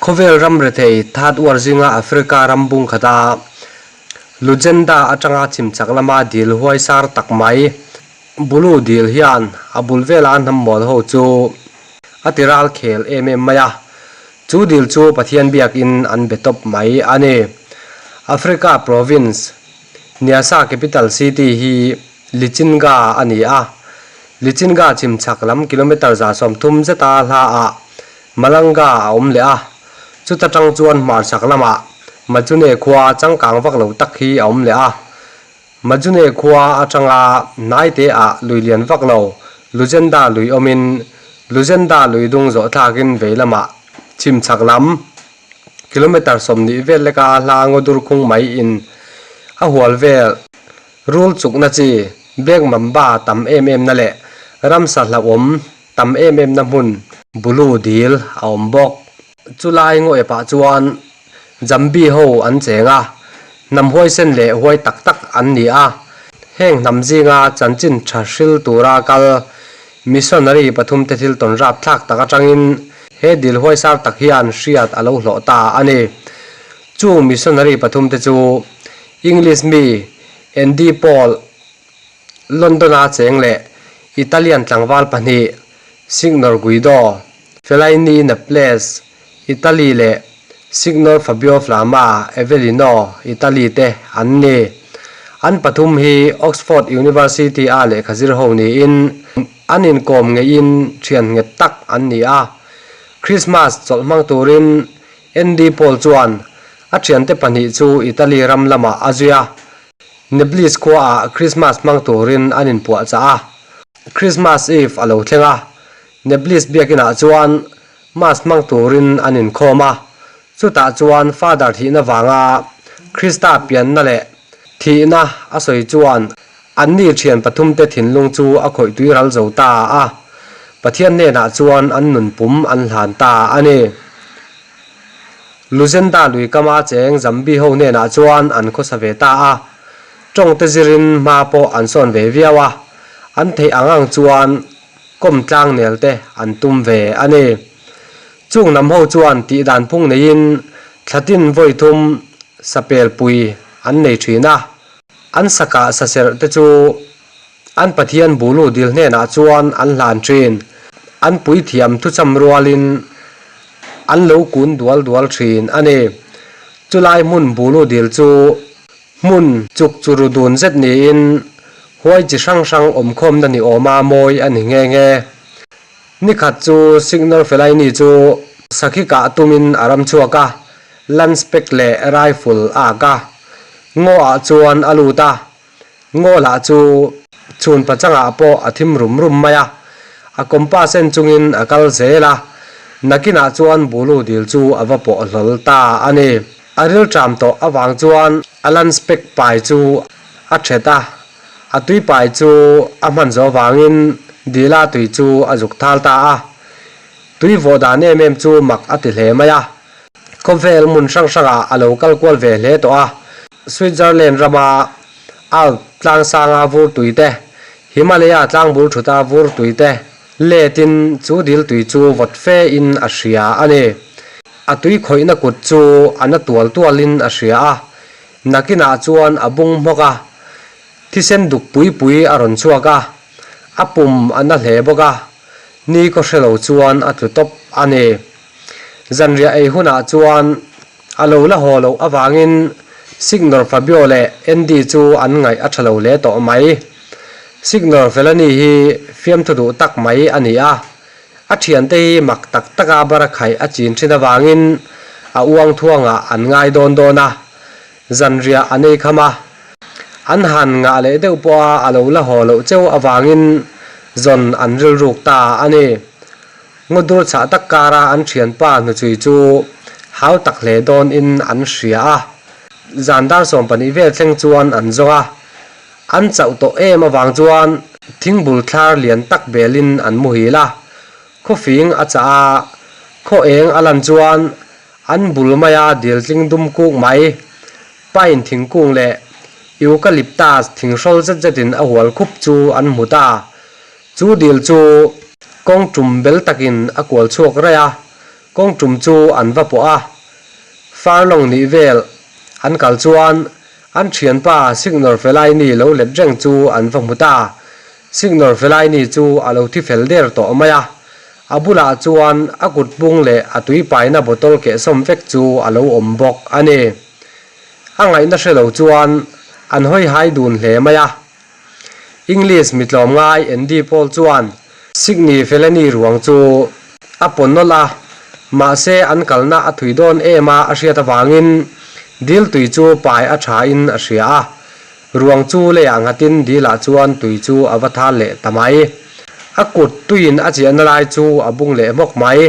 Khawvel ram rethei that uar zinga Africa ram bung khata Lugenda atanga chimchak lama dil huai sar tak mai Bulu dil hian a bul vela hnam mawl ho chu a ti ral khel em em mai a, chu dil chu Pathian biakin an be tawp mai a ni. Africa province Nyasa capital city hi Lichinga a ni a, Lichinga chimchak lam kilometre 130 zeta hlaah Malanga a awm leh a, chuta tang chuan hmarchhak lamah Majune khua changkang vak lo tak hi a awm leh a. Majune khua atanga hnaite ah lui lian vak lo Lujenda lui awmin Lujenda lui dung zawh thlakin vei lamah chhimchhak lam kilometre 20 vel leka hla ngaw dur khung mai in a hual vel rul chukna chi Black Mamba tam em em na leh ramsa hlauhawm tam em em na hmun Bulu dil a awm bawk. Chulai ngaw epah chuan Jambi ho an cheng a, hnam huaisen leh huai tak tak an ni a. Heng hnam zinga chanchin tha hril tura kal missionary pathum te thil tawn rap thlak tak atangin he dil huaisar tak hian hriat a lo hlawh ta a ni. Chung missionary pathum te chu English mi Andy Paul, London-a cheng leh Italian tlangval pahnih Signor Guido Fellaini Naples, Italy leh Signor Fabio Flama Avellino, Italy te an ni. An pathum hi Oxford University-a lehkha zir ho niin an inkawm ngeihin thian nghet tak an ni a. Christmas chawlh hmang turin Andy Paul chuan a thiante pahnih chu Italy ram lamah a zui a. Naples khuaah Christmas hmang turin an inpuahchah a. Christmas Eve a lo thleng a, Naples biakinah chuan Mass hmang turin an inkhawm a, chutah chuan Father thihna vanga Krista pianna leh thihna a sawi chuan anni thian pathumte thinlung chu a khawih tui ral zo ta a, Pathian hnenah chuan an nun pum an hlan ta a ni. Luzenda lui kama cheng Zambi ho hnenah chuan an khawsa ve ta a, tawngte zirin hma pawh an sawn ve viau a, an theih ang ang chuan kawm tlang nel te an tum ve a ni. Chung lam ho chuan tih dan phung neiin thlatin vawi thum sapel pui an nei thin a, an sakah saserh te chu an Pathian bulu dil hnenah chuan an hlan thin, an puithiam thucham rualin an lo kun dual dual thin a ni. Chulai hmun bulu dil chu Hmun chuk chu ru dun zet niin huai chi hrang hrang awmkhawmna ni awma mawi a ni nghe nghe. Nikhat chu Signal Fellaini chu sakhi kah tumin a ram chhuak a, Lanspec leh rifle a ak a. Ngaw ah chuan a lut a, ngaw lah chu chhun pachangah pawh a thim rum rum mai a, a compass en chungin a kal zel a, nakinah chuan bulu dil chu a va pawh hlawl ta a ni. A rilṭam tawh avang chuan a lunch pack pai chu a ṭhet a, a tui pai chu a hman zawh avangin dila tui chu a zuk thal ta a. Tui vawh dan em em chu mak a ti hle mai a. Khawvel hmun hrang hrangah a lo kal kual ve hle tawh a. Switzerland rama Alp tlangsanga vur tui te, Himalaya tlangbul ṭhuta vur tui te letin chu dil tui chu vawt fe in a hria a ni. A tui khawihna kut chu a na tual tualin a hria a, nakinah chuan a bung hmawk a, thisen duk pui pui a rawn chhuak a, a pum a na hle bawk a, ni kaw hre lo chuan a tlu tawp a ni. Zanriah ei hunah chuan a lo la haw loh avangin Signor Fabio leh Andy chu an ngaih a tha lo hle tawh mai. Signor Felani hi fiamthu duh tak mai a ni a, A thiante hi mak tak taka barakhaih a chin thin avangin a uang thuangah an ngai dawn dawn a, zanriah an ei kham a. An han ngah leh deuh pawha a lo la haw loh cheu avangin zawn an rilruk ta a ni. Ngawdur chhah tak kara an thianpa hnuchui chu hau tak hle dawnin an hria a. Zan dar 12 vel thleng chuan an zawng a. An chauh tawh em avang chuan thingbul thlar lian tak belin an muhil a, khawfing a chah a, khaw eng a lan chuan an bul maia dil tling dum kuk mai, pine thingkung leh eucalyptus thinghrawl zet zetin a hual khup chu an hmu ta. Chu dil chu kawng tum bel takin a kual chhuak raih a. Kawng tum chu an va pawh a, Furlong nih vel an kal chuan an thianpa Signor Fellaini lo let reng chu an va hmu ta. Signor Fellaini chu a lo thi fel der tawh mai a, a bulah chuan a kut pung leh a tui paina bottle kehsawm vek chu a lo awm bawk a ni. A ngaihna hre lo chuan an hawi hai dun hle mai a. English mi tlawmngai Andy Paul chuan Signy Felani ruang chu a pawn nawlh a, mahse an kalna a thui dawn em a a hriat avangin dil tui chu pai a tha in a hria a, ruang chu leiah nghatin dilah chuan tui chu a va thal leh ta mai. A kut tuiin a chiahna lai chu a bung leh hmawk mai.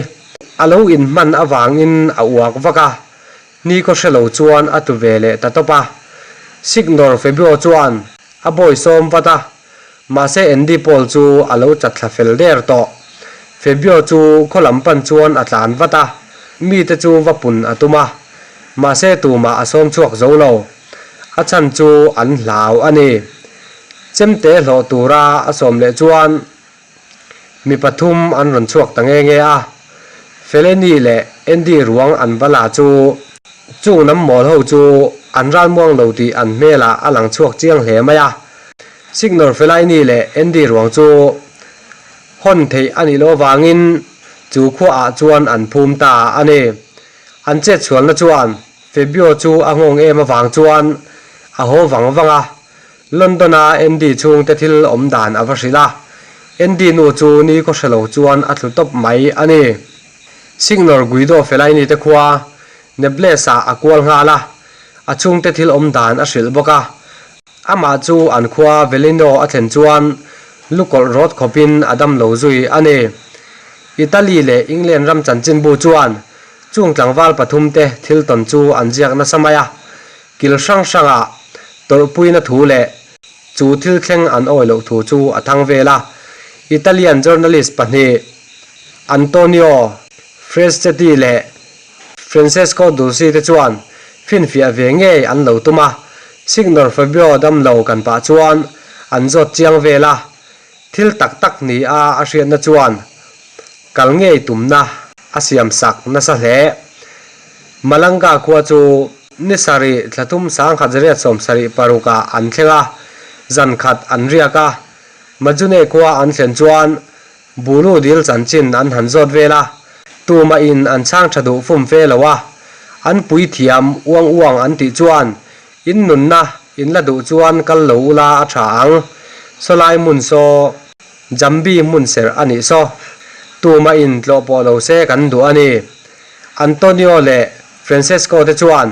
A lo inhman avangin a uak vak a, Ni ka hre lo chuan a tlu ve leh ta tawp a. Signor Fabio chuan a bawi sawm vat a, mahse Andy Paul chu a lo chat thla fel der tawh. Fabio chu khaw lam pan chuan a tlan vat a, mite chu va pun a tum a, mahse tumah a sawm chhuak zo lo. A chhan chu an hlau a ni. Chemte hlawh tura a sawm leh chuan Mi pathum an rawn chhuak ta nge nge a, Feleni leh Andy ruang an va la chu chung lam mawl ho chu an ralmuang lo tih an hmelah a lang chhuak chiang hle mai a. Signor Felaini leh Andy ruang chu hawn theih a nih loh avangin chu khuaah chuan an phum ta a ni. An chetchhualna chuan Fabio chu a nghawng em avang chuan a haw vang vang a, London-a Andy chhungte thil awm dan a va hrilh a, Andy nu chu ni khaw hre lo chuan a tlu tawp mai a ni. Signor Guido Fellaini te khua Nebles-ah a kual nghal a, a chhungte thil awm dan a hrilh bawk a. Amah chu an khua Velino a thlen chuan lukawlh rawt khawpin a dam lo zui a ni. Italy leh England ram chanchinbu chuan chung tlangval pathumte thil tawn chu an ziak nasa mai a, Kil hrang hrangah tawrhpuina thu leh chu thil thleng an awi loh thu chu a thang vel a. Italian journalist pahnih Antonio Freschetti leh Francesco Dulci te chuan finfiah ve ngei an lo tum a, Signor Fabio damlo kan pah chuan an zawt chiang vel a, thil tak tak ni a a hriatna chuan kal ngei tumna a siam sak nasa hle. Malanga khua chu ni sarih thla thum sangkhat zariat sawmsarih parukah an thleng a, zan khat an riak a. Majune khua an thlen chuan Bulu dil chanchin an han zawt vel a, tumah in an chhang tha duh fum fe lo a. An puithiam uang uang an tih chuan in nunna in la duh chuan kal lo ula a tha ang. Sawlai hmun saw Jambi hmun serh a nih saw. Tumah in tlawh pawh lo se kan duh a ni. Antonio leh Francesco te chuan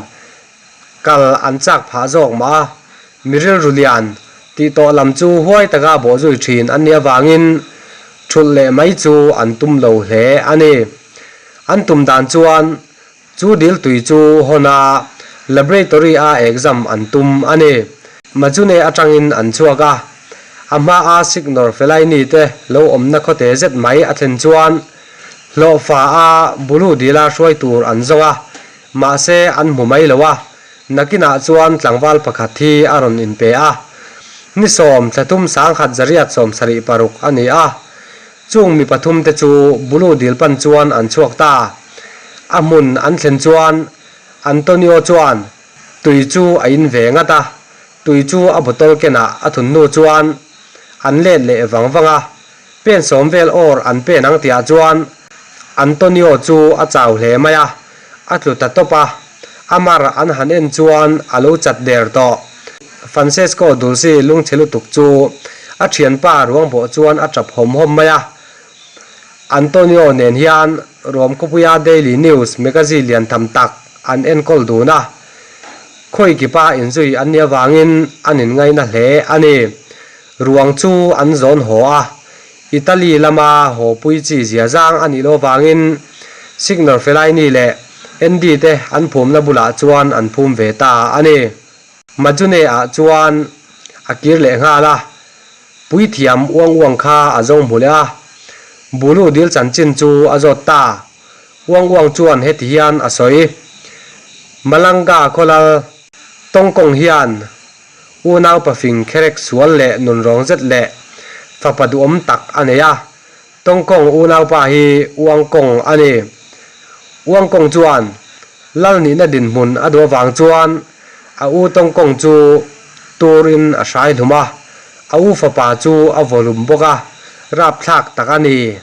kal an chak phah zawk mah a, mi rilru lian tih tawh lam chu huai taka bawhzui thin an nih avangin thulh leh mai chu an tum lo hle a ni. An tum dan chuan chu dil tui chu hawn a, laboratory a exam an tum a ni. Majune atangin an chhuak a, a hmaa Signor Fellaini te lo awmna khawte zet mai a thlen chuan Hlawhfa a bulu dila hruai tur an zawng a, mahse an hmu mai lo a, nakinah chuan tlangval pakhat hi a rawn inpe a. Ni sawm thla thum sangkhat zariat 76 a ni a, chung mi pathum te chu bulu dil pan chuan an chhuak ta. A hmun an thlen chuan Antonio chuan tui chu a in ve ngat a, tui chu a bottle kenah a thun hnu chuan an let leh vang vang a, Pen sawm vel awr an pen ang tihah chuan Antonio chu a chau hle mai a, a tlu ta tawp a. A mar an han en chuan a lo chat der tawh. Francesco Dulci lungchhe lutuk chu a thianpa ruang bawh chuan a tap hawm hawm mai a. Antonio nen hian Rome khawpuia Daily News magazine lian tham tak an enkawl dun a. Khawi kipa inzui an nih avangin an inngaina hle a ni. Ruang chu an zawn haw a, Italy lama haw pui chi zia zang a nih loh avangin Signor Fellaini leh Andy te an phumna bulah chuan an phum ve ta a ni. Majune ah chuan a kir leh nghal a, puithiam uang uang kha a zo hmu leh a, Bulu dil chanchin chu a zawt ta. Uang uang chuan heti hian a sawi, Malanga khawlal Tawngkawng hian Unau pafing kherek sual leh nunrawng zet leh fapa duhawm tak a nei a, Tawngkawng unaupa hi Uangkawng a ni. Uangkawng chuan lal nihna dinhmun a duh avang chuan a u Tawngkawng chu turin a hrai hlum a, a u fapa chu a vawhlum bawk a, rapthlak tak a ni.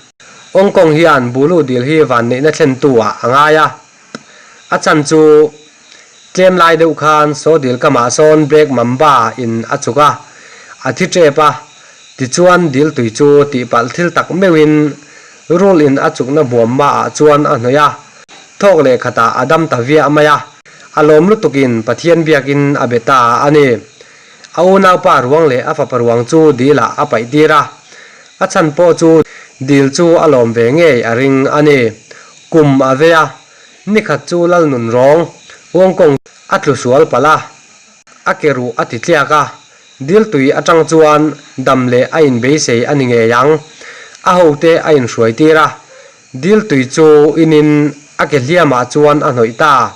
Awngkawng hian Bulu dil hi vanneihna thlentu ah a ngai a, a chan chu tlem lai deuh khan saw dil kamah sawn Black Mamba in a chuk a, a thi tep a, tichuan dil tui chu tihpalh thil tak meuhin rul in a chukna hmuam mah ah chuan a hnawih a, thawk leh khatah a dam ta viah mai a, a lawm lutukin Pathian biakin a be ta a ni. A unaupa ruang leh a fapa ruang chu dil ah a paih tir a, a chhan pawh chu dil chu a lawm ve ngei a ring a ni. Kum a vei a, nikhat chu Lalnun rawng Wongkong a tlu sual palh a, a ke ruh a ti tliak a, dil tui atang chuan dam leh a inbeisei a ni ngei ang. A hote a inhruai tir a, Dil tui chu inin a ke hliamah chuan a hnawih ta.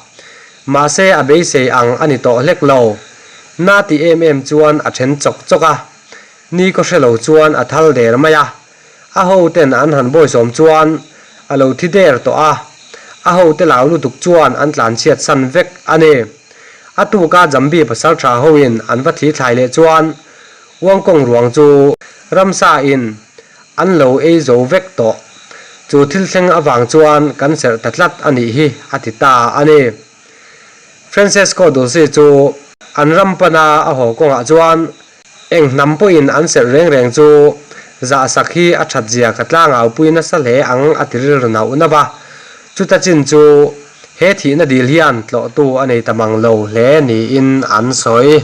Mahse a beisei ang a ni tawh hlek lo. Na ti em em chuan a then chawk chawk a. Ni kaw hre lo chuan a thal der mai a. A hoten an han bawisawm chuan a lo thi der tawh a. A hote lau lutuk chuan an tlanchhiat san vek a ni. A tuka Jambi pasaltha hoin an va thli thlai leh chuan Uangkawng ruang chu ramsa in an lo ei zo vek tawh. Chu thil thleng avang chuan kan serh ta tlat a nih hi a ti ta a ni. Francesco Dulce chu an ram pana a haw kawngah chuan eng hnam pawhin an serh reng reng chu zahsak hi a that zia ka tlangaupui nasa hle ang a ti rilru nauh nauh a. Chuta chin chu he thihna dil hian tlawhtu a nei ta mang lo hle niin an sawi.